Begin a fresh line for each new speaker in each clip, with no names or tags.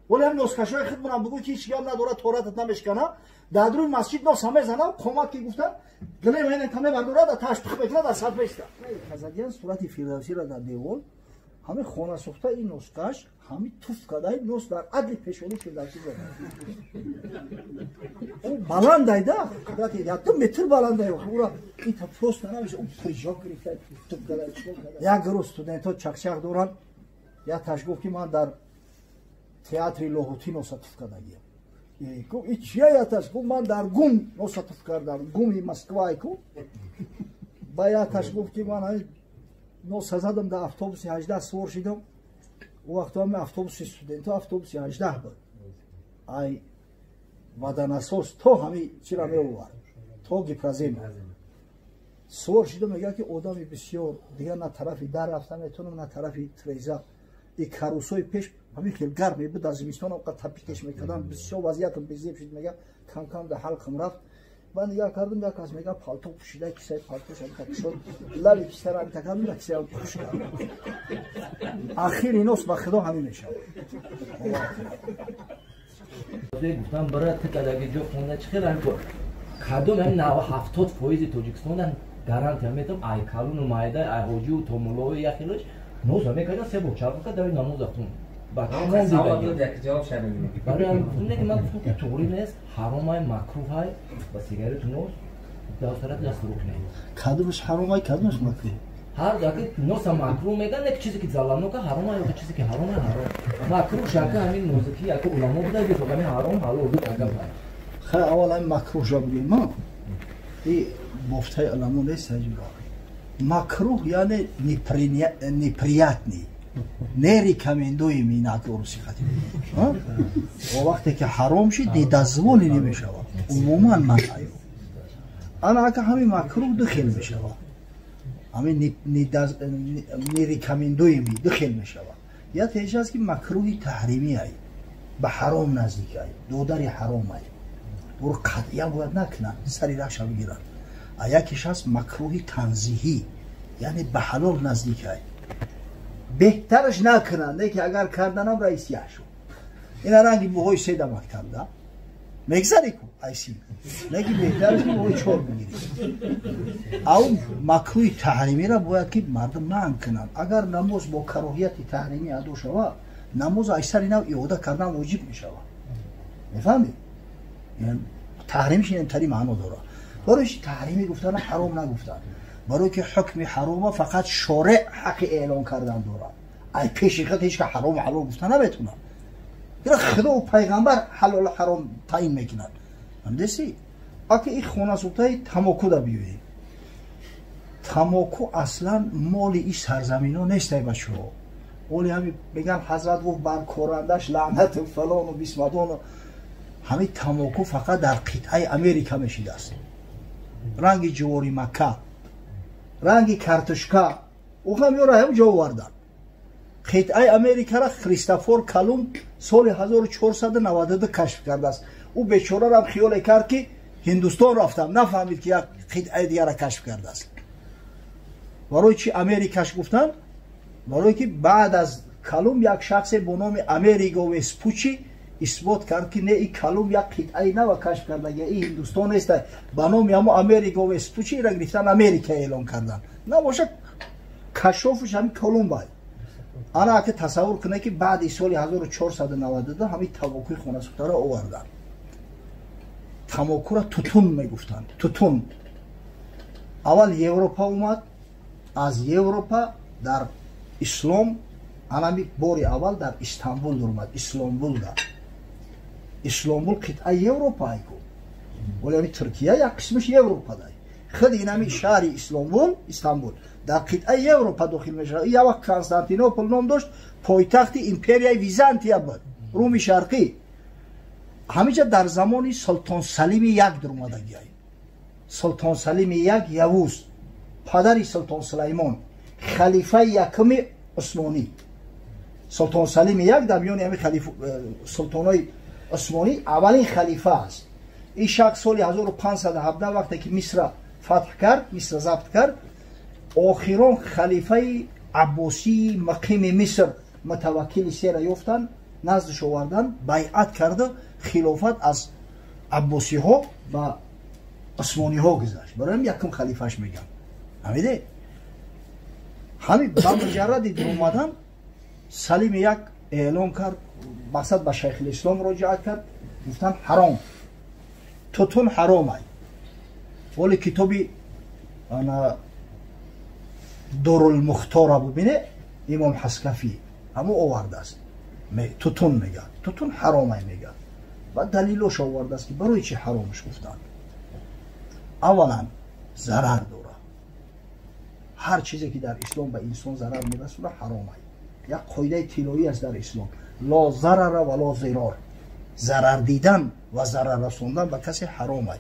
Вале ҳам носкашои хидмонам бугӯй ки ҳеч гап надорад, торатат намешкана. Дар рӯи масҷид нос мезанам, қомат ки гуфтам, гилем ҳена мебардорад, таш пих мекунад, аз сад меиста. Казадиян сурати Фирдавсиро дар девол, ҳамин хона сохта ин носкаш, ҳамин туф кадай нос дар адли пешонии Фирдавсӣ зада. Ӯ баландай да, қудрати 2 метр баландай, ура ин та просто намеша, ӯ прижок гирифта, туф кадай, чикор кадай. Як гурӯҳ студентҳо чақчақ доранд, як таш гуфт ки ман дар театри Лоҳутӣ носа туф кардагиям. Гуфт и чия яташ? Гуфт ман дар ГУМ носа туф кардам, ГУМи Москвай ку. Ба яташ гуфт ки ман носа задам дар автобуси 18 сувор шидам. Ӯ вақто ҳами автобуси студентҳо автобуси 18 буд. Ай ваданасос то ҳами чира меовард, то Гипрозема. Сувор шидам, мегӯяд ки одами бисёр, дигар на тарафи дар рафта метавонам, на тарафи треза. И карусои пеш ҳамин хел гарм мебуд, дар зимистон оқа тапикеш мекардам, бисёр вазъиятам безеб шуд, мега кам-кам дар ҳалқам рафт. Ман нигоҳ кардам, як кас мега палто пӯшида, кисаи палтош ҳамита кушод, лаби кисаро ҳамита кардам, як кисаам пӯш кард. Ахир инос ба худо ҳамин мешавад.
Гуфтам бара тикадаги ҷо хонда чӣ хел ҳамин кадом ҳамин 70% Тоҷикистондан гарантия метам, ай калуну майда, ай ҳоҷиу томулои яхелош нос мекарда, се бор чарх кард, дави намоз ахтун. Барои ҳамин ман гуфтам ки туғри нест, ҳаромай, макрӯҳай ба сигарету нос дар сарат даст рӯ кунед.
Кадомаш ҳаромай, кадомаш макрӯҳ?
Ҳар даки носа макрӯҳ мегӯянд, як чизе ки заланока ҳаромай, ё чизе ки ҳаромай ҳаром. Макрӯҳ шака ҳамин нозикӣ яко уламо буда, ки ҳамин ҳаром ҳалол ду гап.
Хай аввал ҳамин макрӯҳша бигӯем, ма? И бофтаи уламо нест ҳаҷура. Макрӯҳ яъне неприятный, не рекомендуемый на русӣ хати. Ва вақте ки ҳаром шид, недозволенный мешавад. Умуман манъ. Ана ака ҳамин макрӯҳ ду хел мешавад. Ҳамин нерекомендуемый ду хел мешавад. Як ҳеҷ аст ки макрӯҳи таҳримӣ ай, ба ҳаром наздик ай, додари ҳаром ай. Ӯро қатъиян бояд накунанд, сари раҳша бигиранд. А якеш аст макрӯҳи танзиҳӣ, яъне ба ҳалол наздик ай. Беҳтараш накунанд, не ки агар карданам раисия шуд. Ина ранги буҳои се да мактабда мегзари ку айси, не ки беҳтараш ки буҳои чор бигирӣ. Ау макрӯҳи таҳримиро бояд ки мардум манъ кунанд. Агар намоз бо кароҳияти таҳримӣ адо шавад, намоз аз сари нав иода кардан воҷиб мешавад. Мефаҳмед? Таҳримиш интари маъно дорад. Барои чи таҳримӣ гуфтан ҳаром нагуфтан? Барои ки ҳукми ҳарома фақат шореъ ҳаққи эълон кардан дорад. Ай пеши худ ҳеҷ кас ҳарому ҳалол гуфта наметавонад. Ира худо пайғамбар ҳалолу ҳаром таъин мекунад. Фаҳмидеси? Аки ин хонасӯхтаи тамоку да биёем. Тамоку аслан моли ин сарзамино нест, ай бачаҳо. Оли ҳами меган ҳазрат гуфт бар корандаш лаънату фалону бисмадону. Ҳамин тамоку фақат дар қитъаи Америка мешидааст. Ранги ҷувори Макка, ранги картошка, ӯ ҳам ёра ҳам ҷо овардан. Қитъаи Америкара Христофор Колумб соли 1492 кашф кардааст. Ӯ бечорарам хиёле кард ки Ҳиндустон рафтам, нафаҳмид ки як қитъаи дигара кашф кардааст. Барои чи Америкаш гуфтанд? Барое ки баъд аз Колумб як шахсе бо номи Америго Веспучи исбот кард ки не, ин Колумб як қитъаи нава кашф кардага, ин Ҳиндустон нест. Ба номи ҳамо Америго Веспучи ира гирифтан Америка эълон кардан. Набошад кашофаш ҳамин Колумб ай. Ана ака тасаввур кунед ки баъди соли 1492 ҳамин тамокуи хонасӯхтаро оварданд. Тамокура тутун мегуфтанд. Тутун. Аввал Европа омад, аз Европа дар ислом анами бори аввал дар Истанбул омад, Исломбулда. Исломбул қитъаи Европа айку. Вале ҳамин Туркия як қисмаш Европадай. Худ инами шаҳри Исломбул, Истанбул дар қитъаи Европа дохил мешавад. Ин як вақт Константинопол ном дошт, пойтахти империяи Византия буд, Руми Шарқӣ. Ҳаминҷа дар замони Султон Салими як даромадагиай. Султон Салими як Явуз, падари Султон Сулаймон, халифаи якуми Усмонӣ. Султон Салими як дар миёни ҳамин султонои Усмонӣ аввалин халифа аст. Ин шахс соли 1517 вақте ки Мисра фатҳ кард, Мисра забт кард, охирон халифаи Аббосии мақими Миср мутаваккили сера ёфтанд, наздиш овардан, байъат карда, хилофат аз аббосиҳо ба усмониҳо гузашт. Барои ҳам якум халифаш мегӯям. Ҳамиде? Ҳамин ба муҷарради дуромадан Салим як эълон кард, мақсад ба Шайхулислом муроҷиат кард, гуфтанд ҳаром, тутун ҳаром ай. Вале китоби ана Дурулмухтора бубине, Имом Ҳаскафӣ ҳамо овардааст. Тутун мегӯяд, тутун ҳаром ай мегӯяд. Ва далилош овардааст, ки барои чӣ ҳаромаш гуфтанд. Аввалан зарар дорад. Ҳар чизе ки дар ислом ба инсон зарар мерасонад ҳаром ай. Як қоидаи тиллоӣ аст дар ислом: ло зарара ва ло зирор. Зарар дидан ва зарар расондан ба касе ҳаром ай.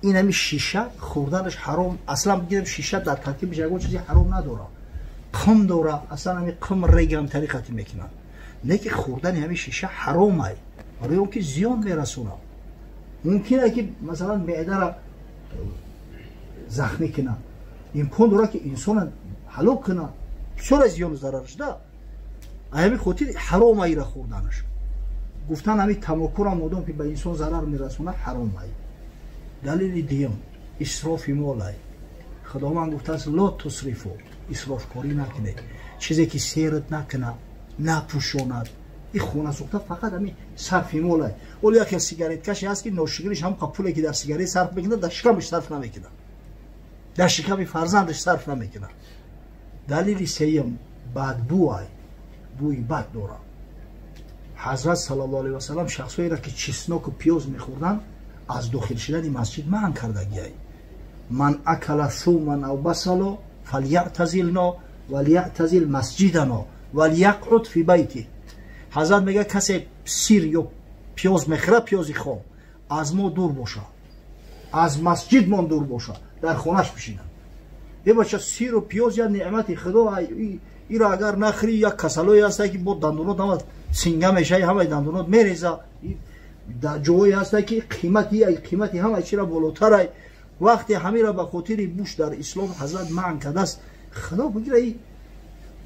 Ин ҳами шиша хӯрданаш ҳаром. Аслан бигирем, шиша дар таркибаш ягон чизи ҳаром надорад, қум дорад. Аслан ҳами қум регам тариқати мекунанд. Не ки хӯрдани ҳами шиша ҳаром ай, барои он ки зиён мерасонад. Мумкин ай ки масалан меъдара захмӣ кунад, имкон дорад ки инсона ҳалок кунад. Бисёр зиёну зарараш да. Ҳамин хотир ҳаром айра хӯрданаш. Гуфтан ҳамин тамокурам модом ки ба инсон зарар мерасонад ҳаром ай. Далили дуюм исрофи мол ай. Худованд гуфтааст ло тусрифу, исрофкорӣ накунед. Чизе ки серат накунад, напӯшонад. Ин хона сӯхта фақат ҳамин сарфи мол ай. Оле яке сигареткаше ҳаст ки ношукриш ҳам пуле ки дар сигарет сарф мекунад, дар шикамаш сарф намекунад, дар шиками фарзандаш сарф намекунад. Далили сеюм бадбӯ ай, бӯи бад дорад. Ҳазрат саллаллоҳу алайҳи васаллам шахсҳоеро ки чесноку пиёз мехӯрданд аз дохил шудани масҷид манъ кардагиай. Ман акала суман ав басало фалятазилно валятазил масҷидано валяқъуд фи байти. Ҳазрат мегӯяд касе сир ё пиёз мехӯрад, пиёзи хом, аз мо дур боша, аз масҷидмон дур боша, дар хонаш бишинад. Бебача, сиру пиёз як неъмати худо, иро агар нахӯрӣ як касалое ҳаста ки бо дандонот ҳама синга мешавӣ, ҳамаи дандонот мереза. Ҷое ҳаста ки қимати ҳамаи чиро болотарай. Вақте ҳамира ба хотири буш дар ислом ҳазрат манъ кардааст, худо бигира и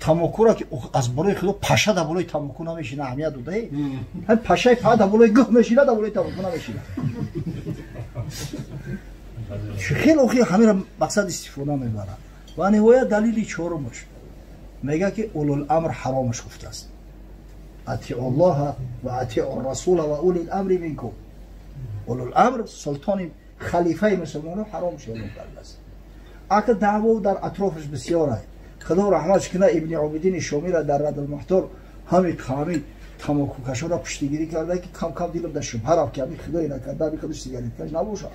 тамокура ки аз болои худо паша дар болои тамоку намешина, аҳамият додае. Ҳам пашаи фақат дар болои гӯҳ мешина, дар болои тамоку намешина. Хеле охир ҳамира мақсад истифода мебарад. Ва ниҳоят далили чорумаш мегӯяд ки улул-амр ҳаромаш гуфтааст. Атиу Аллоҳа ва атиу расула ва улил амри минкум. Улул-амр султони халифаи мусулмонон ҳаромаш эълон кардааст. Ака даъво дар атрофаш бисёр ай. Худо раҳматш кунад Ибни Обидини Шомира дар Радулмуҳтор ҳами қавми тамокукашонро пуштигирӣ карда ки кам кам дилам дар шубҳа рафт ки ҳами худое накарда ҳами худо сигареткаш набошад.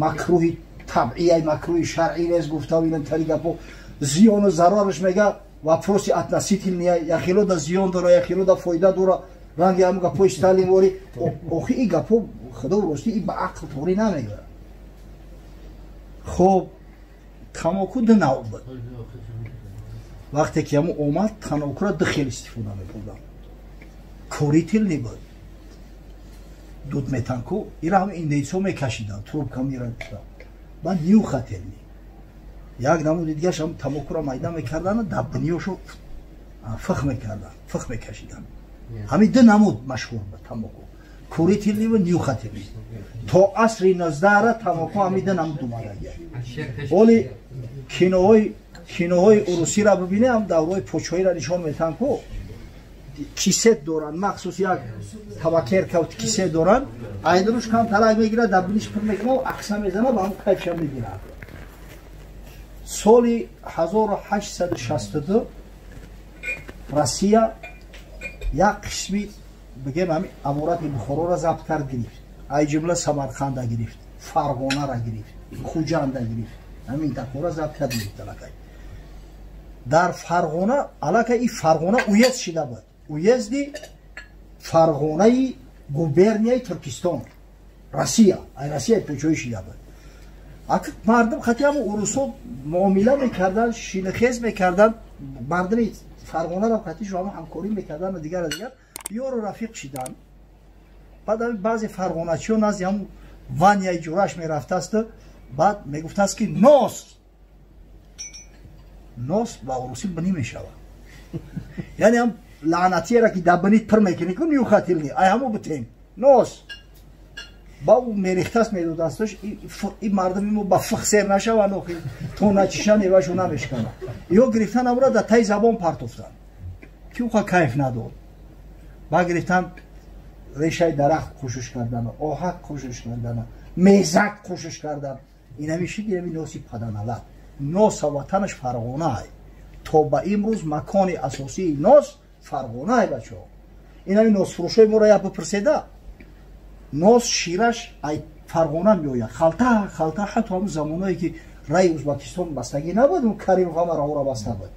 Макрӯҳи табъия, макрӯҳи шаръӣ нест гуфтам. Ин тари гапо зиёну зарараш мега вопроси относительный, яхело да зиён дора, яхело да фоида дора. Ранги ҳамн гапои Сталин вори. Охи и гапо худо ростӣ и ба ақл тоғрӣ намегирад. Хоб, тамоку ду навъ буд. Вақте ки ҳамун омад, тамокура ду хел истифода мебурданд. Курительный буд, дуд метанку, ира ҳам индейсо мекашиданд, трубка мерафтанд. Баъд нюхательный, як намуди дигараш ҳам тамокура майда мекарданд, дар бинёшо фих мекарданд, фих мекашиданд. Ҳамин ду намуд машҳур буд тамоку: курительный ва нюхательный. То асри 19 тамоку ҳамин ду намуд омадагия. Оли киноҳои урусиро бибине, ҳам давраҳои почоиро нишон метаҳанд ку кисет доранд, махсус як табакерка кисет доранд, айдруш кам талак мегирад, дар биниш пур мекунад, ақса мезанад ва ҳам кайфша мегирад. Соли 1862 Россия як қисми бигем ҳамин аморати Бухороро забт кард, гирифт. Ай ҷумла Самарқанда гирифт, Фарғонара гирифт, Хуҷанда гирифт. Ҳамин минтақаро забт кард, гирифт аллакай. Дар Фарғона аллакай и Фарғона уезд шида буд. Уезди Фарғонаи губернияи Туркистон, Россия, ай Россия печоӣ шида буд. Ака мардум хати ҳамун урусо муомила мекарданд, шинахез мекарданд, мардуми Фарғонаро хати шумо ҳамкорӣ мекарданд ва дигар дигар ёру рафиқ шиданд. Баъд баъзе фарғоначиҳо назди ҳамун ваняи ҷураш мерафтааст, баъд мегуфтааст ки нос Нос ба урусӣ бинӣ мешавад. Яъне ҳам лаънатиеро ки дар бинит пир мекунӣ ку нюхательный, ай ҳамо битем. Нос. Ба ӯ мерехтаст медодасташ, ин мардуми мо ба фих сер нашаванд охи, то начишан эвашу намешканад. Ё гирифтан амра дар таи забон партофтан. Ки уха кайф надод. Ба гирифтан решаи дарахт кӯшиш кардан, оҳак кӯшиш кардан, мезак кӯшиш кардан. Инами шид, инами носи паданалат. Носа ватанаш Фарғонай. То ба имрӯз макони асосии нос Фарғонай, бачаҳо. Инами носфурӯшои моро як бипурседа. Нос шираш ай Фарғона меояд. Халта халта ҳатто ҳамун замоное ки раи Ӯзбекистон бастагӣ набуд, он Каримов ҳама раҳоро баста буд.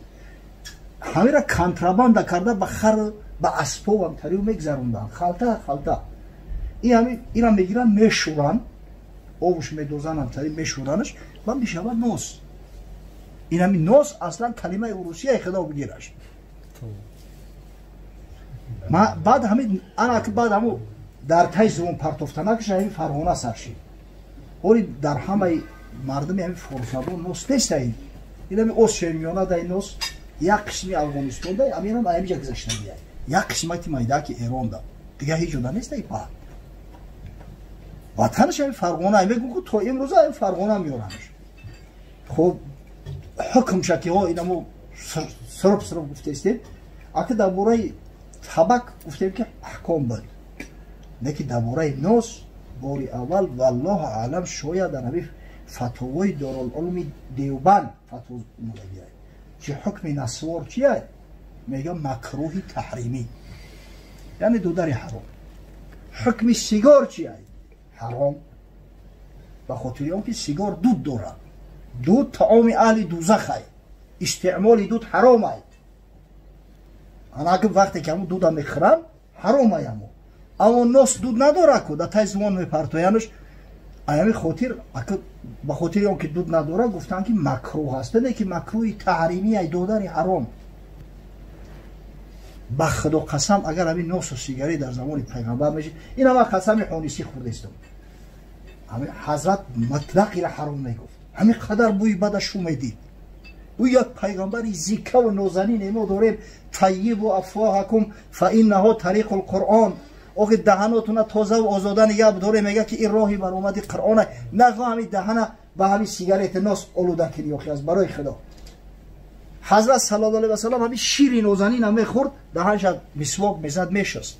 Ҳамира контрабанда карда ба хар ба асповам тариу мегзаронданд. Халта халта. Ин ҳами ира мегиранд, мешӯранд, обуш медозанд, тари мешӯранаш, ва мешавад нос. Ин ҳами нос аслан калимаи урусия, худо бигираш. Баъд ҳами ана баъд ҳаму дар тай зубон партофтанакаш ҳами Фарғона сар шид. Ҳоли дар ҳамаи мардуми ҳами форсзабон нос нест ин. Ин ҳами Осиёи Миёна дай нос, як қисми Афғонистон дай, аминам ҳамиҷа гузаштагия. Як қисмати майдаки Эрон да. Дигар ҳеҷ ҷода нест ай па. Ватанаш ҳами Фарғона, мегӯ ку то имрӯза ҳами Фарғона меоранаш. Хоб ҳукмша ки ҳо инамо сирб сирб гуфтестем. Ака дар бораи табак гуфтем ки аҳком буд. Лекин дар бораи нос бори аввал валлоҳу аълам шояд дар ҳамин фатвои Дорулулуми Девбанд фатво омадагиай. Чи ҳукми насвор чия? Мегӯям макрӯҳи таҳримӣ. Яъне дудари ҳаром. Ҳукми сигор чия? Ҳаром. Ба хотири он ки сигор дуд дорад. Дуд таоми аҳли дузахай. Истеъмоли дуд ҳаромай. Ана ки вақте ки ҳамун дуда мехӯранд, ҳаромай ҳамо. Аммо нос дуд надорад ку, дар таи зубон мепартоянаш. Аями хотир, ба хотири он ки дуд надорад, гуфтанд ки макрӯҳ аст. Не ки макрӯҳи таҳримӣ ай додари ҳаром. Ба худо қасам, агар ҳамин носу сигарет дар замони пайғамбар мешид, ин ҳама қасами ҳонисӣ хӯрдестам. Ҳамин ҳазрат мутлақ ира ҳаром мегуфт. Ҳамин қадар бӯи бада шу медид. Ӯ як пайғамбари зикаву нозанин мо дорем. Таййибу афвоҳакум фа иннаҳу тариқул Қуръон. Охи даҳанотуна тозаву озода нигаҳ дорем, мега ки ин роҳи баромади Қуръона. Нахо ҳамин даҳана ба ҳамин сигарети нос олуда кунӣ охи аз барои худо. Ҳазрат саллаллоҳу алайҳи васаллам ҳамин шири нозанина мехӯрд, даҳанша мисвок мезад, мешаст.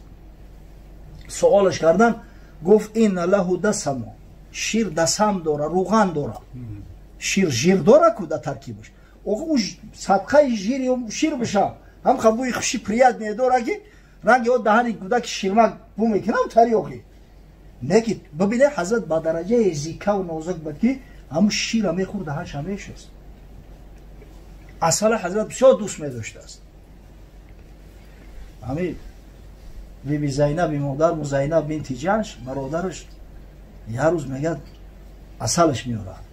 Суолаш кардан, гуфт инна лаҳу дасамо. Шир дасам дора, руған дора. Шир жир дора ку дар таркибаш. Охи ӯ садқаи жири шир биша. Ҳам бӯи хуши приятне дора ки ранги о даҳани кӯдаки ширмак бу мекунам тари охи. Не ки бибине ҳазрат ба дараҷаи зикаву нозук буд ки ҳамун шира мехӯрд, даҳанша мешаст. Асала ҳазрат бисёр дӯст медоштааст. Ҳамин биби Зайнаби модарму Зайнаб бинти Ҷаҳш бародараш як рӯз мегӯяд асалаш меорад.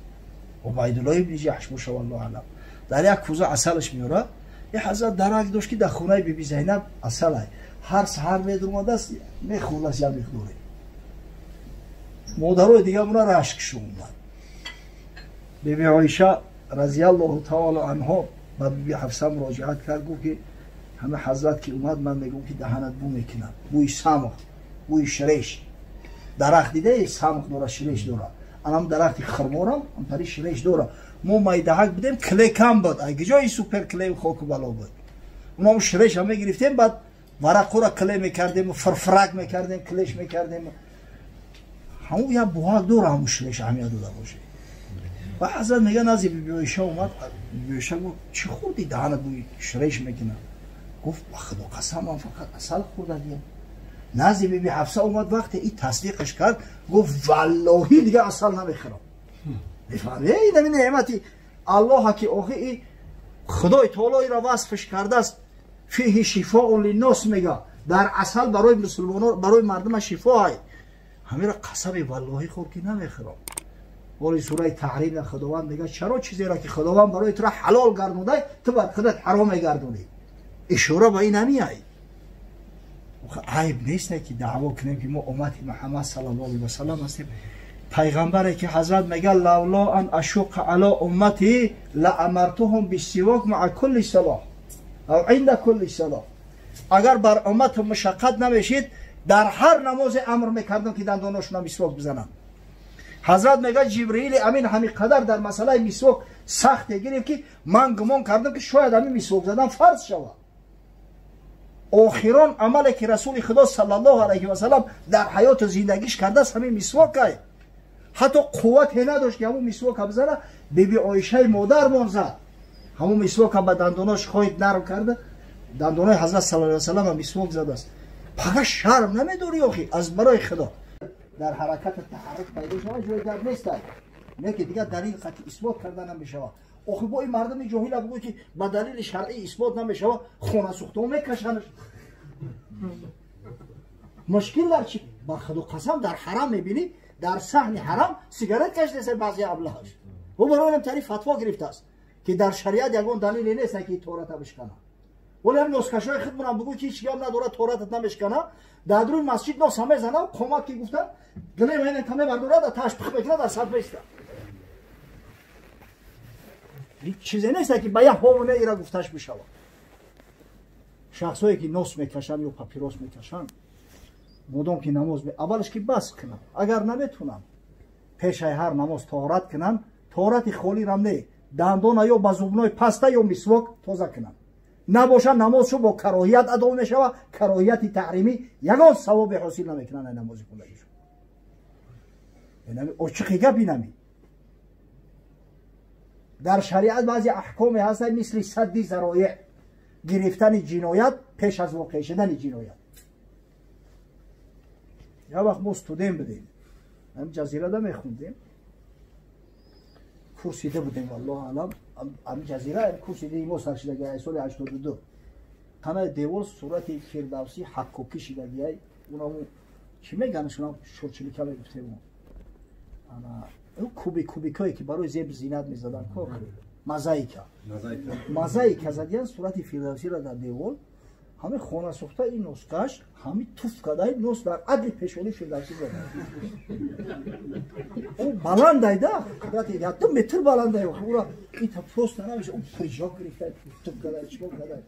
Убайдуллоҳ ибни Ҷаҳш боша валлоҳу аълам. Дар як кӯза асалаш меорад. Ин ҳазрат дарак дошт ки дар хонаи биби Зайнаб асалай. Ҳар саҳар медурмадааст, мехӯрдааст як миқдоре. Модарои дига муна рашкшо омад. Биби Оиша разияллоҳу таоло анҳо ба биби Ҳафса муроҷиат кард, гуфт ки ҳама ҳазрат ки омад, ман мегӯм ки даҳанат бӯ мекунад. Бӯи самх, бӯи ширеш. Дарахт дидаи самх дора, ширеш дора. Анам дарахти хурморам ҳамтари ширеш дора. Мо майдаҳак будем, клей кам буд. Ай куҷои супер клей хоку бало буд. Унам ширеша мегирифтем, баъд варақҳоро клей мекардем, фирфирак мекардем, клеш мекардем. Ҳамун як буҳак дора, ҳамун ширеш аҳамият дода бошед. Ва ҳазрат мега назди биби Оиша омад, биби Оиша гуфт чӣ хӯрдӣ даҳанат бӯи ширеш мекунад? Гуфт ба худо қасам, ман фақат асал хӯрдагиям. Назди биби Ҳафса омад, вақте ин тасдиқаш кард, гуфт валлоҳӣ дигар асал намехӯрам. Мефаҳмӣ? Ин ҳамин неъмати Аллоҳа ки охи и Худои таоло иро васфш кардааст. Фиҳи шифоун линнос мега. Дар асал барои мусулмонон, барои мардума шифо ай. Ҳамира қасами валлоҳӣ хӯрд ки намехӯрам. Боли сураи Таҳрим Худованд мега чаро чизеро ки Худованд барои туро ҳалол гардондай, ту бар худат ҳаром мегардонӣ? Ишора ба ин ҳамиай. Айб нест ки даъво кунем ки мо уммати Муҳаммад саллаллоҳу алайҳи васаллам ҳастем. Пайғамбаре ки ҳазрат мега лавло ан ашуққа ало уммати лаамартуҳум биссивок маа кулли салоҳ ав инда кулли салоҳ. Агар бар уммату мушаққат намешид, дар ҳар намозе амр мекардам ки дандоношона мисвок бизананд. Ҳазрат мега Ҷибриили Амин ҳамин қадар дар масъалаи мисвок сахте гирифт, ки ман гумон кардам, ки шояд ҳамин мисвок задан фарз шавад. Охирон амале ки Расули Худо саллаллоҳу алайҳи васалам дар ҳаёту зиндагиш кардааст, ҳамин мисвокай. Ҳатто қуввате надошт, ки ҳамун мисвока бизана. Биби Оишаи модармон зад ҳамун мисвока, ба дандонош хоҳид нарм карда, дандонои ҳазрат саллаллоҳу алайҳи васалам мисвок задааст. Пага шарм намедорӣ охи, аз барои Худо? Дар ҳаракати таҳаррук пайдо шавад, ҷои гап нестад, не ки дигар далил қатъи исбот карда намешавад. Охи, бо ин мардуми ҷоҳила бигӯй, ки ба далили шаръӣ исбот намешавад, хонасӯхтаҳо мекашанаш. Мушкил дар чи? Ба Худо қасам, дар ҳарам мебинӣ, дар саҳни ҳарам сигарет кашидаса баъзе аблаҳаш. Ӯ барои тари фатво гирифтааст, ки дар шариат ягон далеле нест, ки тората бишкана. Вале ҳам носкашои худмонам бигӯй, ки ҳеч гап надорад, торатат намешкана. Дар дуруни масҷид носа мезана, қомат ки гуфта гилем каме бардорад, таш пих мекунад, дар саф меиста. Чизе нест, ки ба як ҳову не ира гуфташ бишавад. Шахсое ки нос мекашанд ё папирос мекашанд, модом ки намоз, аввалаш ки бас кунанд. Агар наметунанд, пешаи ҳар намоз тоҳорат кунанд. Тоҳорати холирам не, дандона ё ба зубной паста ё мисвок тоза кунанд. Набошад, намозшо бо кароҳият адо мешавад, кароҳияти таҳримӣ, ягон савобе ҳосил намекунанд намози хундагишо. Очиқи гап инами. Дар шариат баъзе аҳкоме ҳастанд, мисли садди зароеъ, гирифтани ҷиноят пеш аз воқеъ шудани ҷиноят. Як вақт мо студент будем, ҳамин ҷазирада мехондем, курсида будем, валлоҳу алам. Ҳамин ҷазира курсидаи мо сар шидагиай соли 82. Танаи девор сурати Фирдавсӣ ҳаккокӣ шидагиай. Унаму чӣ меганашунам, шурчилика мегуфтем. Кубик, кубикое ки барои зеб зинат мезадан, мозаика, мозаика задиян сурати Фирдавсиро дар девор. Ҳамин хонасӯхта, ин носкаш ҳамин туф кардаи, нос дар адли пешонии Фирдавсӣ зада. Ӯ баландайда, қудрати 2 метр баландай, ура ита просто намеша. Ӯ прыжок гирифта, туф карда, чикор карда.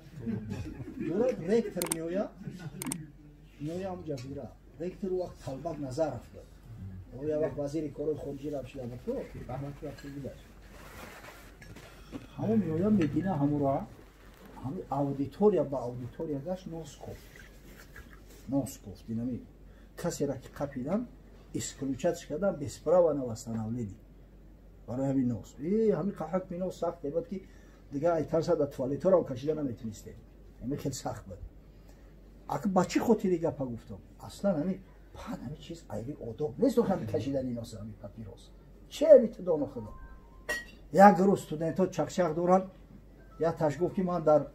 Ректор меоя, меоя ҳам ҷазира. Ректор вақт Талбак Назаров буд. Ӯ як вақт вазири корҳои хориҷӣ рафт шуда буд, раҳмати рафта гузашт. Ҳамон меоя, мебина ҳамура, ҳами аудитория ба аудитория гашт, нос кофт, нос кофт. Инами касера ки қапидан, исключать кардан без права на восстановление барои ҳамин нос. Ҳами ҳукми нос сахт буд, ки дигар айтарса дар туалетҳоро кашида наметунистем, ҳами хел сахт буд. Ака, ба чӣ хотири гапа гуфтам? Аслан ҳами пан ҳами чиз айби одоб нест, ҳами кашидани нос, ҳами папирос че ҳами тудону худо. Як рӯз студентҳо чақчақ доранд. Якташ гуфт, ки ман дар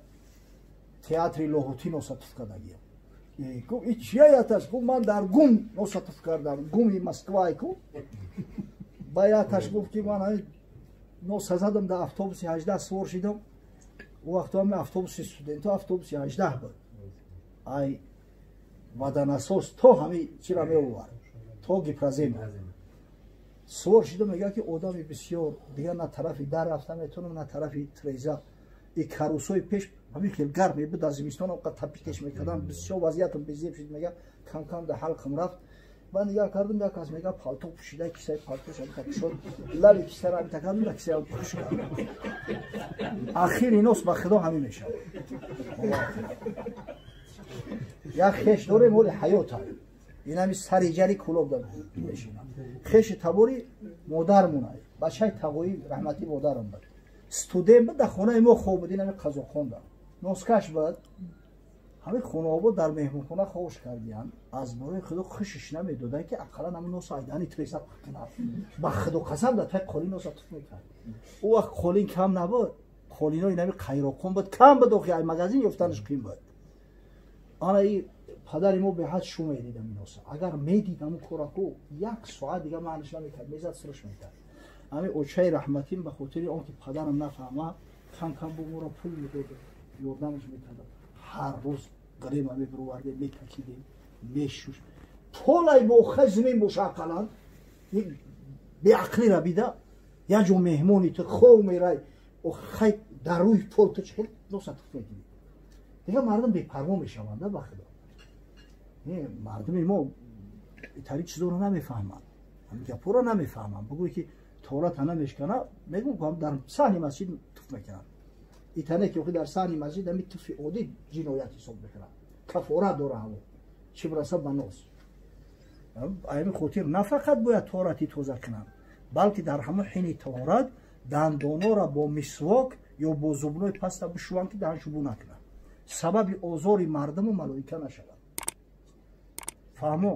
театри Лоҳутӣ носа туф кардагиям. Гуфт, и чия? Якташ гуфт, ман дар ГУМ носа туф кардам, ГУМи Москвай ку. Ба якташ гуфт, ки ман носа задам, дар автобуси 18 сувор шидам. Ӯ вақто ҳами автобуси студентҳо, автобуси 18 буд, ай водонасос то ҳами чира меовард, то Гипрозема сувор шидам. Мега, ки одами бисёр, дигар на тарафи дар рафта метавонам, на тарафи треза. И карусои пеш ҳамин хел гарм мебуд, дар зимистон оқа тапикеш мекардам, бисёр вазъиятам безеб шид. Мега, кам-кам дар ҳалқам рафт. Ман нигоҳ кардам, як кас, мега, палто пӯшида, кисаи палтош ҳамита кушод, лаби кисаро ҳамита кардам, дар кисаи пӯш кард. Ахири нос, ба Худо, ҳамин мешавад. Як хеш дорем, ҳоли ҳаёта, инами сари ҷари Кулоб да мешинам, хеши табори модармонай, бачаи тағои раҳматӣ модарам буд, студент буд, дар хонаи мо хоб буд. Инами қазоқхонда носкаш буд. Ҳамин хонаобод дар меҳмонхона хобш кардиян. Аз борои Худо хушиш намедода, ки ақаллан ҳамин носа айдани треса кунад. Ба Худо қасам, дар таи қолин носа туф мекард. Ӯ вақт қолин кам набуд, қолинои нами қайроқон буд, кам буд, охи ай магазин ёфтанаш қин буд. Ана и падари мо беҳад шу медид ҳамин носа. Агар медид ҳамун кораку, як соат дига маъниш намекард, мезад, суруш мекард. Ҳамин очаи раҳматим ба хотири он ки падарам нафаҳма, кам кам бо моро пул медод, ёрдамаш мекардам. Ҳар рӯз грема мебировардем, мекакидем, мешуш, полай бо хазмин боша, ақаллан Беақлира бида, як ҷо меҳмони ту хов мерай, хай дар рӯи пол ту чӣ хел носа туф мекунӣ? Дигар мардум бепарво мешаванд, ба худо. Мардуми мо тари чизоро намефаҳманд, гапҳоро намефаҳманд. Бигӯй, ки тоҳората намешкана, мегӯм, дар саҳни масҷид туф мекунанд. Итане ки дар саҳни масҷид ами туфи оддӣ ҷиноят ҳисоб мекунанд, кафора дора, ҳаво чӣ бираса ба нос. Ами хотир на фақат бояд тоҳорати тоза кунанд, балки дар ҳамон ҳини тоҳорат дандонора бо мисвок ё бо зубной паста бишӯванд, ки даҳаншу бу накунанд, сабаби озори мардуму малоика нашавад. Фаҳмо?